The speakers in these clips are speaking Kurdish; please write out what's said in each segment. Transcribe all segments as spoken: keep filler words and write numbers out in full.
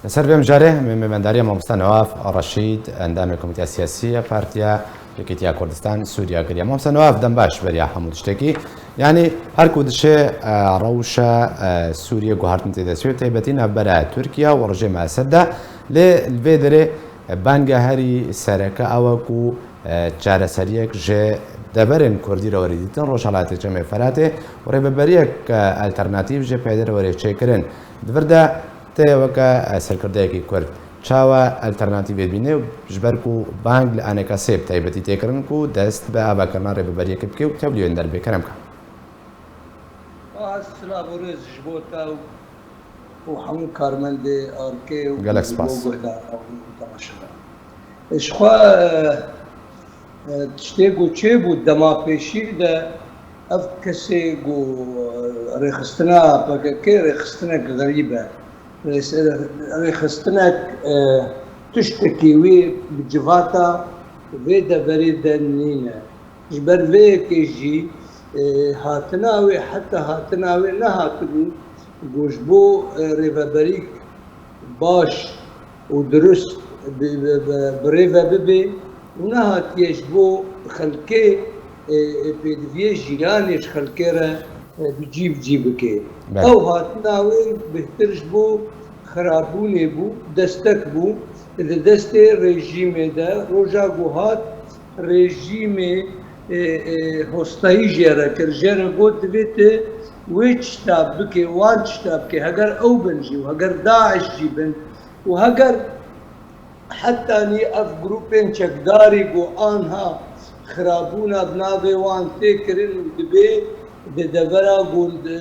Li ser vê mijarê em ê mêvendariya mamosta Newaf Reşîd, endamê Komîteya Siyasî ya Partiya Yekîtiya Kurdistan Sûriya kiriye. Mamosta Newaf, dem baş beriya hemû tiştekî. Yanî her ku dişê, e, rewşa, e, Sûriyê guhartin tê destpê, bi taybetî navbera Tirkiye û rejîma Esed de, lê li vê derê, e, banga herî sereke ew e ku, e, çareseriyek ji deverên Kurdî re were dîtin, Rojhelatê Çemê Feratê û rêveberiyek, e, alternatîf ji P Y D re were çêkirin. Di vir de Te weke, e, serkirdeyekî Kurd çawa alternatîvê dibîne, ji ber ku bang li aneka sê bi taybetî tê kirin ku dest bi avakirina rêveberiyekê bike û tevlî wê derbe? Kerem ke. Spas, silav û rêz ji bo te û hemû karmendê Arkê û Gelek spas. Bo guhdar û temaşevan. Ji xwe, e, tiştê ku çêbû dema pêşî de, ev kesê ku, e, rêxistina P K K rêxistinek xerîb e. Rês-, rêxistinek, e, tiştekî wî bi civata vê deverê de nîne. Ji ber vê yekê jî, e, hatina wê, heta hatina wê nehatibû ku ji bo, e, rêveberîk baş û dirust bi, bi, bi, bi rê ve bibe û nehatiye ji bo xelkê, e, e, pêdiviyê jiyanê ji xelkê re, e, bi cî bi cî bike. Belê. Ew hatina wê bêhtir ji bo xirabûnê bû, destek bû di destê rejîmê de. Roja ku hat, rejîmê, e, e, hostayî jê re kir. Jê re got, divê tu wê tişta bike, wan tişta bike. Heger ew bin jî û heger DAIŞ jî bin û heger hetanî ev grûpên çekdarî ku anha xirabûna bi navê wan tê kirin û dibê di devera ku, e,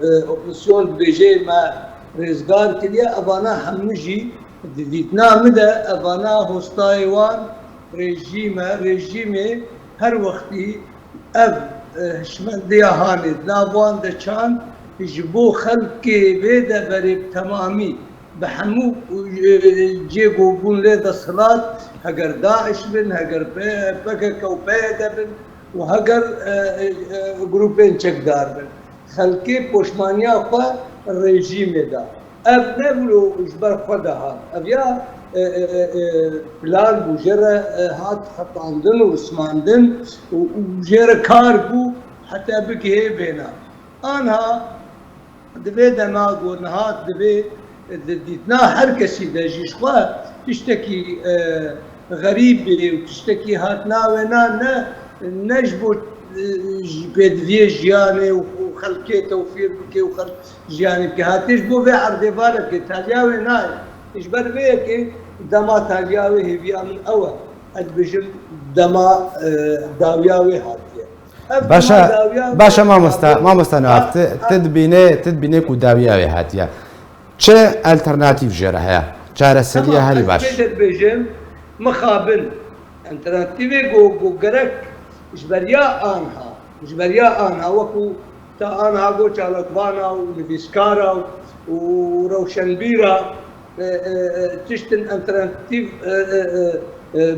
e, opozisyon dibêje me rêzgar kiriye, evana hemû jî di dîtina min de evana hostayê wan rejîm e. Rejîmê her wextî ev, e, hişmendiya hanê di nav wan de çand, ji bo xelkê vê deverê bi temamî, bi hemû, e, cê ku bûn lê desthilat, heger DAIŞ bin, heger P-, P K K û P Y D bin û heger, e, e, e, grûpên çekdar bin. Xelkê poşmaniya xwe rejîmê da. Ev ne wilo ji ber xwe de hat. Ev ya, e, e, e, e, plan bû, jê re, e, hat xetandin û rismandin û, û jê re kar bû heta bigihê vêna. Anha di vê dema ku niha divê di dîtina her kesî de jî ji xwe tiştekî, e, xerîb bê û tiştekî hatina wêna ne, ne ji bo, e, ji pêdiviyê jiyanê û, û xelkê tewfîr bike û xelk jiyanê bike. Hatiye ji bo vê erdê va re bike. Taliya wê nayê. Ji ber vê yekê dema taliya wê hêviya min ew e. Ez dibêjim dema, e, dawiya wê hatiye. Ev Baş e, dema dawiya baş e wê mamosta, hatiye. Mamosta Newaf, Ha, ti, ha. ti dibîne, ti dibîne ku dawiya wê hatiye. Çi alternatîf jê re heye? Çareseriya Tamam, herî ez baş. vê de dibêjim, mixabin, alternatîfê ku, ku gerek ji beriya anha, ji beriya anha, wekû ta anha ku çalakvana û nivîskara û, û rewşenbîra, e, e, e, tiştin alternatîf, e, e, e, e,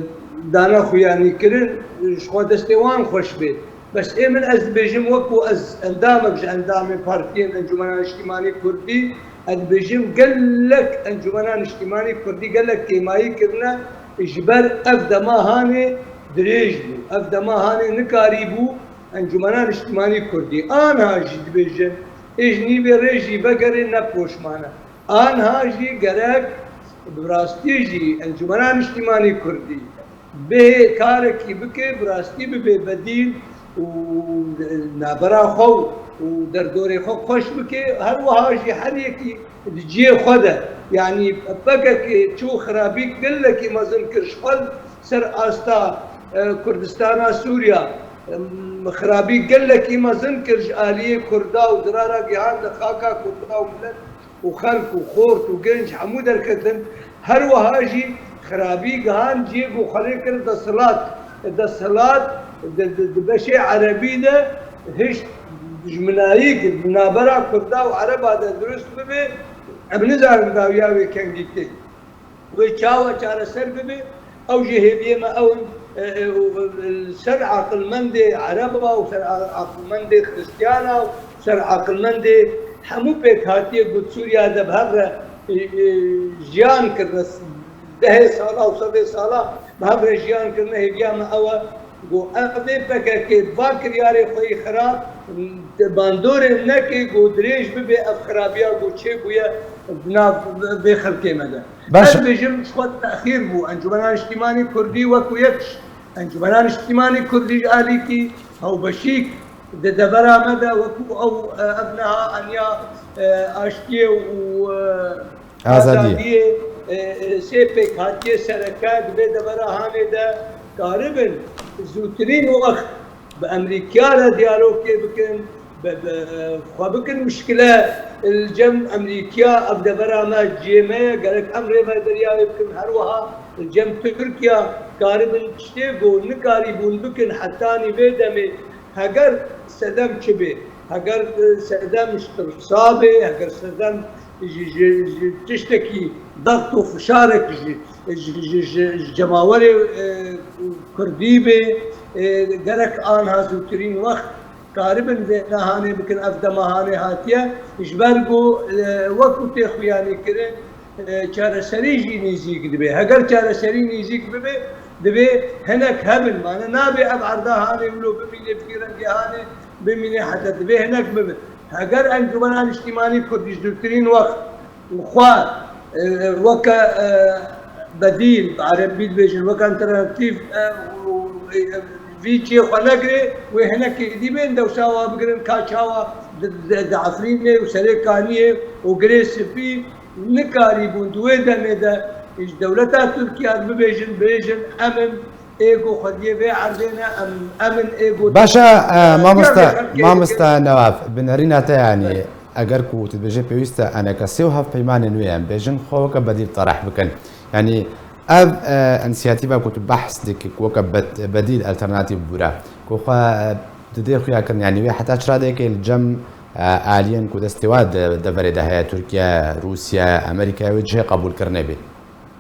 dane xuyanî kirin, ji xwe destê wan xweş bê. Bes ê min, ez dibêjim, wekû ez endamek ji endamên partiyên Encûmena Niştimanî Kurdî, ez dibêjim, gelek Encûmena Niştimanî Kurdî gelek kêmayî kirine, ji ber ev dema hanê dirêj bû, ev dema hanê nikarîbû Encûmena Niştimanî Kurdî. Anha jî dibêjin, ê ji nîvê rê jî vegerê ne poşman e. Anha jî gerek bi rastî jî Encûmena Niştimanî Kurdî bihê karekî bike, bi rastî bibe bedîl û navbera xwe û derdorê xwe xweş bike. Her wiha jî her yekî di cihê xwe de, yanî P K K çû xirabî gelekî mezin kir ji xwe ser asta, e, Kurdistana Sûriya, em, xirabî gelekî mezin kir ji aliyê Kurda û zirara gihand li xaka Kurda û milet û xelk û xort û genc hemû derketin. Her wiha jî xirabî gihand cihê ku xwe lê kir desthilat. Desthilat di, di, di beşê erebî de hişt dijminayî kir, di navbera Kurda û Ereba de dirust bibe. Em nizanin dawiya wê kengî tê. Wê çawa çareser bibe? Ew jî hêviyê me ew in, e, e, û, e, ser aqilmendê Ereba û ser a-, aqilmendê Xiristiyana û ser aqilmendê hemû pêkhatiyê ku di Sûriya de bi hev re e, e, jiyan kirine, dehê sala û sedê sala bi hev re jiyan kirine, hêviya me ew e. Got, ev ê P K K va kiryarê xwe yî xirab, bandorê neke, got, dirêj bibe, ev xirabiya, got, çêbûye di nav vê xelkê me de. Baş. Ez bêjim, ji xwe texîr bû. Encûmena Niştimanî Kurdî wekû yek, Encûmena Niştimanî Kurdî ji alîkî hewbeşîk di devera me de, wekû ew, e, ev niha aniya, e, aştiyê û, e, Azadiyê. Azadiyê, e, e, sê pêkhatiye sereke di vê devera hanê de karibin zûtirîn wext bi Emerîkiya re diyalogê bikin, bi, bi, xwe bikin mişkile li cem Emerîkiya, ev devera me cihê me ye, gerek em rêveberiya wê bikin, her wiha li cem Tirkiya karibin tiştê ku nikarîbûn bikin hetanî vê demê, heger sedem çi bê, heger, e, sedem ji tirsa bê, heger sedem ji, ji, ji tiştekî, daxt û fişarek ji, ji, ji, ji, ji cemawerê, e, Kurdî bê, e, gerek anha zûtirîn wext karibin vê nehanê bikin, ev dema hanê hatiye, ji ber ku, e, wekû tê xuyanî kirin, e, çareserî jî nêzîk dibe. Heger çareserî nêzîk bibe, divê hinek hebin. Mane nabe ev erda hanê wilo bimîne, vî rengê hanê bimîne, heta divê hinek bibin. Heger Encûmena Niştimanî Kurdî ji dûrtirîn wext xwe, e, weke, e, bedîl, bi erebî dibêjin, weke alternatîf, e, û, e, vî çiyê xwe negirê, wê hinekê dî bên dewsa wa bigirin, ka çawa di, di, di Efrînê û Serê Kaniyê û Girê Spî nikarîbûn di wê demê de ji dewleta Tirkiye bibêjin, bêjin, em in ê ku xwediyê vê erdê ne, em, em in ê ku... Baş e, e, mamosta, mamosta Newaf, bi nerîna te, yanî, eger ku tu dibêjê pêwîst e eneke sê û heft peymanên wê, em bêjin, xwe weke bedîl tereh bikin. Yanî, ev, e, însiyatîfa ku tu behs dikî, ku weke bed-, bedîl, alternatîf bûre, ku xwe, e, didê xuya kirin, yanî wê heta çi radeyekê li cem, e, aliyên ku destê wa di deverê de heye, Tirkiye, Rûsya, Amerîka, wê cihê qebûlkirinê bê?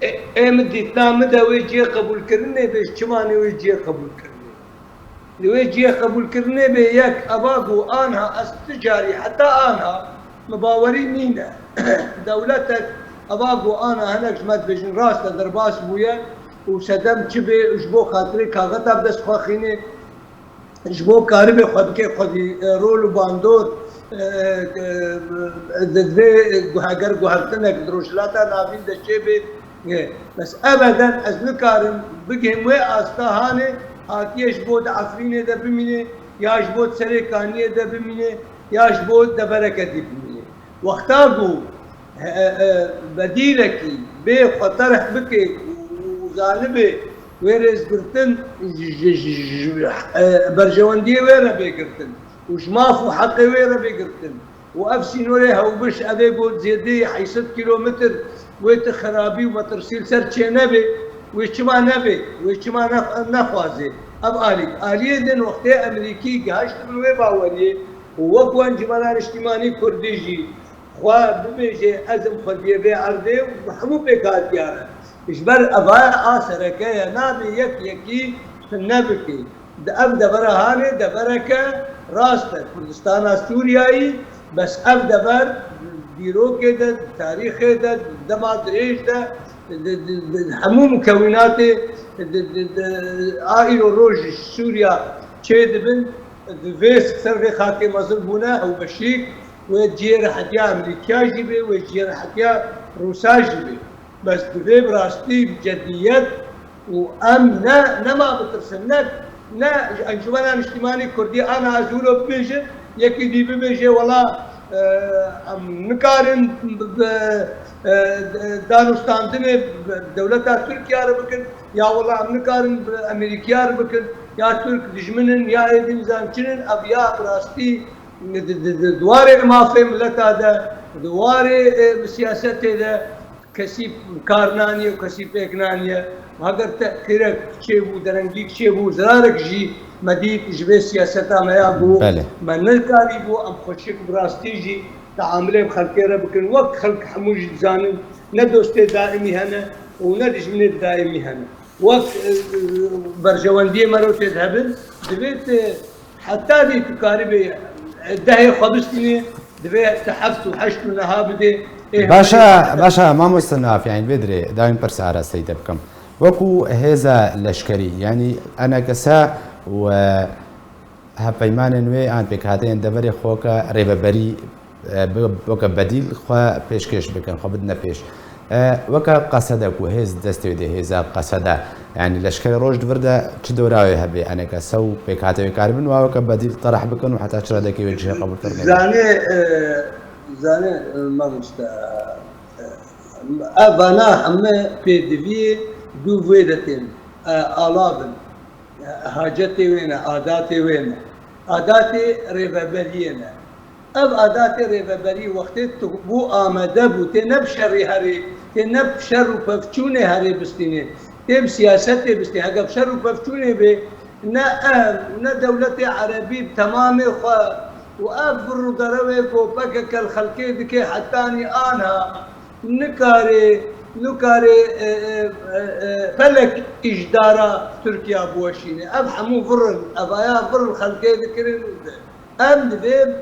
Ê, ê min dîtina min de wê cihê qebûlkirinê bê, ji çimanê wê cihê qebûlkirinê. Li wê cihê qebûlkirinê bê yek, eva ku anha ez ti carî, heta anha min bawerî nîne. Dewletek eva ku ana hinek ji me dibêjin rast e, derbas bûye û sedem çi bê û ji bo xatirê kaxeta bi dest xwe xînê, ji bo karibê xwe bike xwedî, e, rol û bandor, e, e, di, divê guheger guhertinek di Rojhilata Navîn de çêbê. E, bes ebeden ez nikarim bigihim wê asta hanê hatiye ji bo di Efrînê de bimîne, ya ji bo di Serê Kaniyê de bimîne, ya ji bo devereke dî bimîne. Wexta ku, e, e, e, bedîlekî bê xwe terh bike û, û zanibê wê rêzgirtin ji, ji, ji, ji, e, berjewendiyê wê re bê girtin û ji maf û heqê wê re bê girtin û ev sînorê hewbiş, ev ê got zêdeyî heyşt sed kîlometr, wê ti xirabî û metirsî li ser çênebê, wê çima nebê, wê çima ne-, nexwazê? Ev alî, aliyê din wextê Emerîkî gihiştibin wê baweriyê û wek Encûmena Niştimanî Kurdî jî xwe bibêje, ez im xwediyê vê erdê û hemû pêkhatiya re. Ji ber eva a sereke ye, nabê yek yekî tune bikê. Di ev devera hanê devereke rast e, Kurdistana Sûriyayî, bes ev dever di dîrokê de, di tarîxê de, di dema dirêj de, di, di, di hemû mukewînatê, di, di, di, a îro roj ji Sûriya çêdibin, di vê ser vê xakê mezin bûne, ew beşîk, wê cihê rehetiya Emerîkiya jî bê, wê cihê rehetiya Rûsa jî bê. Bes divê bi rastî, bi cediyet û em ne, nema bitirsin, ne, ne ji Encûmena Niştimanî Kurdî ana ez wilo bibêjin, yekî dî bibêje, wela, e, em nikarin bi, bi, e, danûstandinê bi dewleta Tirkiye re bikin, ya wela em nikarin bi Emerîkiya re bikin, ya Tirk dijmin in, ya êdî nizam çi in, ev ya bi rastî di, di, di, di warê mafê mileta de, di warê, e, bi siyasetê de, kesî kar naniye û kesî pêk naniye. Heger tehqîrek çêbû, derengîk çêbû, zirarek jî me dît ji vê siyaseta me ya ku Belê. me nekarîbû em xweşik bi rastî jî teamilê bi xelkê re bikin. Wek xelk hemû jî dizanin, ne dostê daîmî hene û ne dijminê daîmî hene. Wek, e, e, berjewendiyê me re tê dihebin, divê tu heta dî tu karibê, e, dehê xwe bistînê, divê tu heft û heşt û niha bidê, Başa, başa, mamoste Naf, yani vê dirê dawîn pirsa arasteyî te bikim. Wekû hêza leşkerî, yani enekese û hevpeymane wê an pêkhateyên deverê xwe ke rêveberî, e, bi, weke bedîl xwe pêşkêş bikin, xwe bidine pêş. E, weke qesede ku hêz destê wê dê hêza qesede, yani leşkerê roj di vir de çi dewrawê hebe, enekese û pêkhate wê karibin wa weke bedîl tereh bikin û heta çi radekê wê cihê qebûlkirine? Zanê, e, zanê, e, mamoste, e, ev vana heme pêdiviyê dû vê de tên, e, ala bin. E, hacetê wê ne, adatê wê ne. Adatê rêveberiyê ne. Ev adatê rêveberî wextê tu bû amade bû, tê ne bi şerî herê, tê ne bi şer û pevçûnê herê bistînê, tê bi siyasetê bistînê. Heke bi şer û pevçûnê bê, ne em, ne dewletê erebî bi temamê xwe û ev vir û derewê ku P K K li xelkê dike hetanî anha nikare, nikare, e, e, e, e, pelek îjdara Tirkiya biweşîne. Ev hemû vir in, evaya vir li xelkê dikirin. Em divê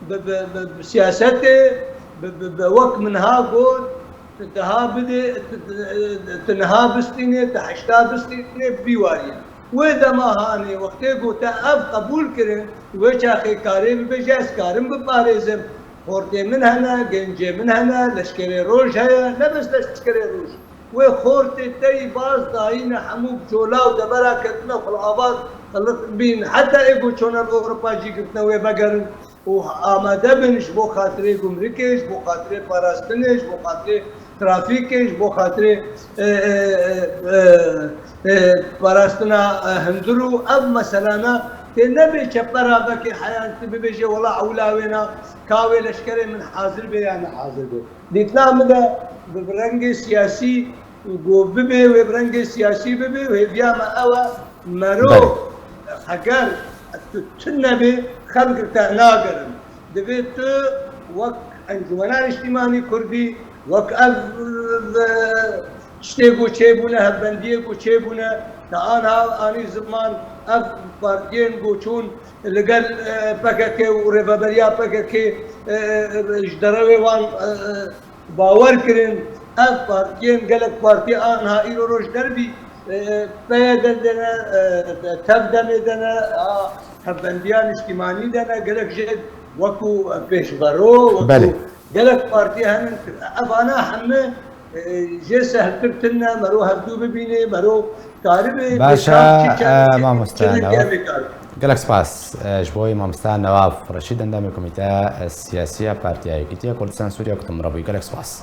bi, bi, bi, bi siyasetê, bi, bi, bi wek min ha got, tu, tu ha bidê, tu, tu, tu niha bistînê, tu heşta bistînê, bi vî wariyê. Wê dema hanê, wextê ku te ev qebûl kirin, wê çaxê karê bibêje, ez karim biparêzim. Xortê min hene, gencê min hene, leşkerê roj heye, ne bes leşkerê roj. Wê xortê te yî baz dayîne hemû cola û devera ketine xwe li ava qiliq bîn. Heta ê ku çûne li Ewropa jî girtine wê vegerin û amade bin ji bo xatirê gumrikê, ji bo xatirê parastinê, ji bo xatirê trafîkê, ji bo xatirê, e, e, e, e, e, parastina, e, hundir û ev meselana tê nebê çepera vekê heyan tu bibêje wela ewla wêna ka wê leşkerê min hazir bê ya ne hazir bê. Dîtina min de bi, bi rengê siyasî ku bibe, wê bi rengê siyasî bibe û hêviya me ew e, mero Belê. heger tu tune bê, xelk li te nagerin. Divê tu wek Encûmena Niştimanî Kurdî, wek ev, e, tiştê ku çêbûne, hevbendiyê ku çêbûne, te anha anî ziman, ev partiyên ku çûn li gel, e, P K K û rêveberiya P K K, e, e, ji derewê wan, e, e, bawer kirin. Ev partiyên, gelek partî anha îro roj derbî, e, P Y D de ne, e, TEV-DEMê de ne, a, Hevbendiya Niştimanî de ne, gelek jê wekû, e, pêşvero, wekû Belê. gelek partî henin. Evana heme, e, jê sehiltir tune, mero hevdû bibînê, mero karibê Baş e, pêkan çi e, çi mamoste çi Newaf. Gelek spas, e, ji bo wê mamoste Newaf Reşîd, endamê Komîteya, e, Siyasî ya Partiya Yekîtiya Kurdistan Sûriye, ku tu min re bûyî. Gelek spas.